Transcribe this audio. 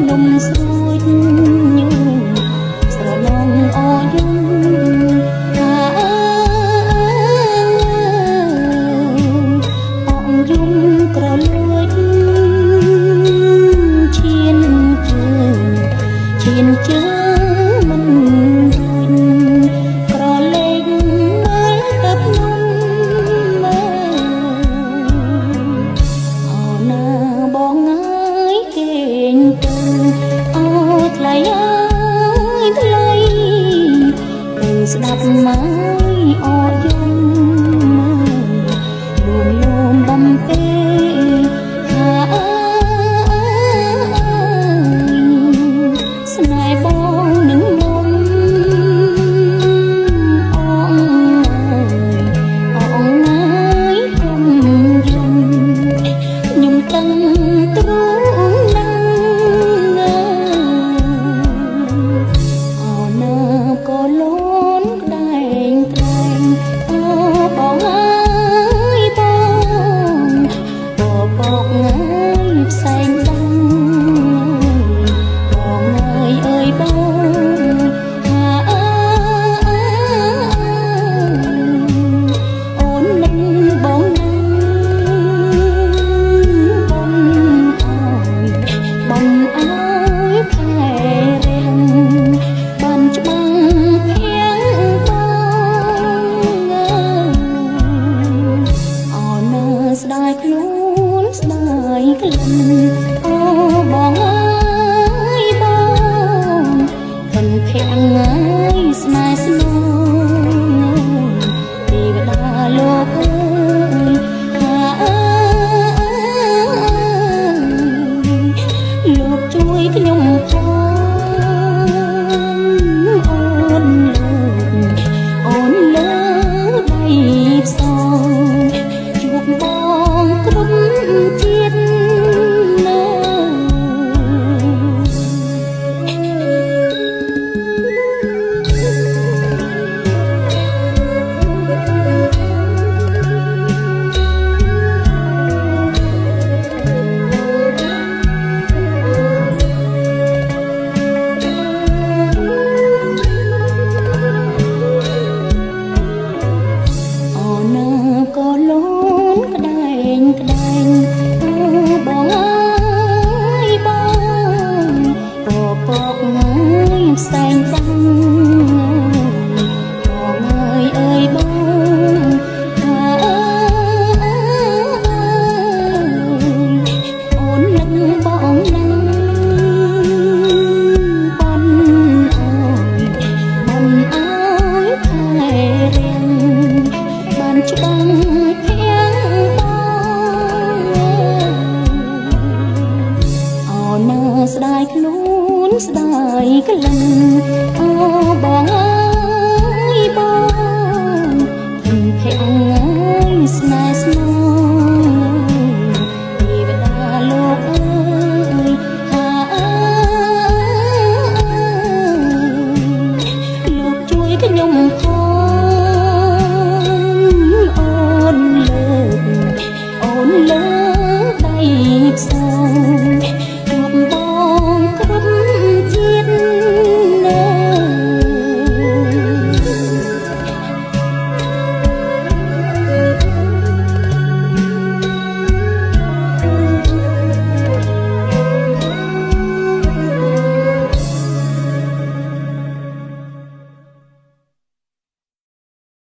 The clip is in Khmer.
នំស្រួចស្រឡងអយំថាអងយំក្រលួចឈានជើងឈានជើងមិនរួចក្រលែងមើលទៅភ្នំមើអូណាបងអើយគេងទៅអូថ្លៃអើយថ្លៃទៅស្ដាប់មកអយំលួងលោមបំពេថាអើយស្នេហ៍បងនឹងនំអងអងអើយគុំយំខ្ញុំតឹងទ្រូងណាំងអូណាក៏លូនក្ដែងក្ដែងអូបងអើយបងបបកអើយផ្សែងដាំបងអើយអើយបងថាអើយអូននឹងបងនឹងបងអើយបងអើយខែរាំងបានច្បាំងភៀងបងអើយអូនើស្ដាយខ្លួនស្ដាយក្លិនអូបងអើយបងខិនភាំងអើយស្នេហ៍ស្នងទេវតាលោកអើយថាអើយលោកជួយខ្ញុំផងអូនលើអូនលើដៃផ្សងជួបបងគ្រប់ជាតិណា អូនក៏លូនក្ដែងក្ដែងអូបងអើយបងពពកអើយផ្សែងដាំបងអើយអើយបងថាអើយអូននឹងបងនឹងបងអើយបងអើយខែរៀង បានច្បាំងភៀងបងអូនើស្ដាយខ្លួនស្ដាយក្លិនអូបងអើ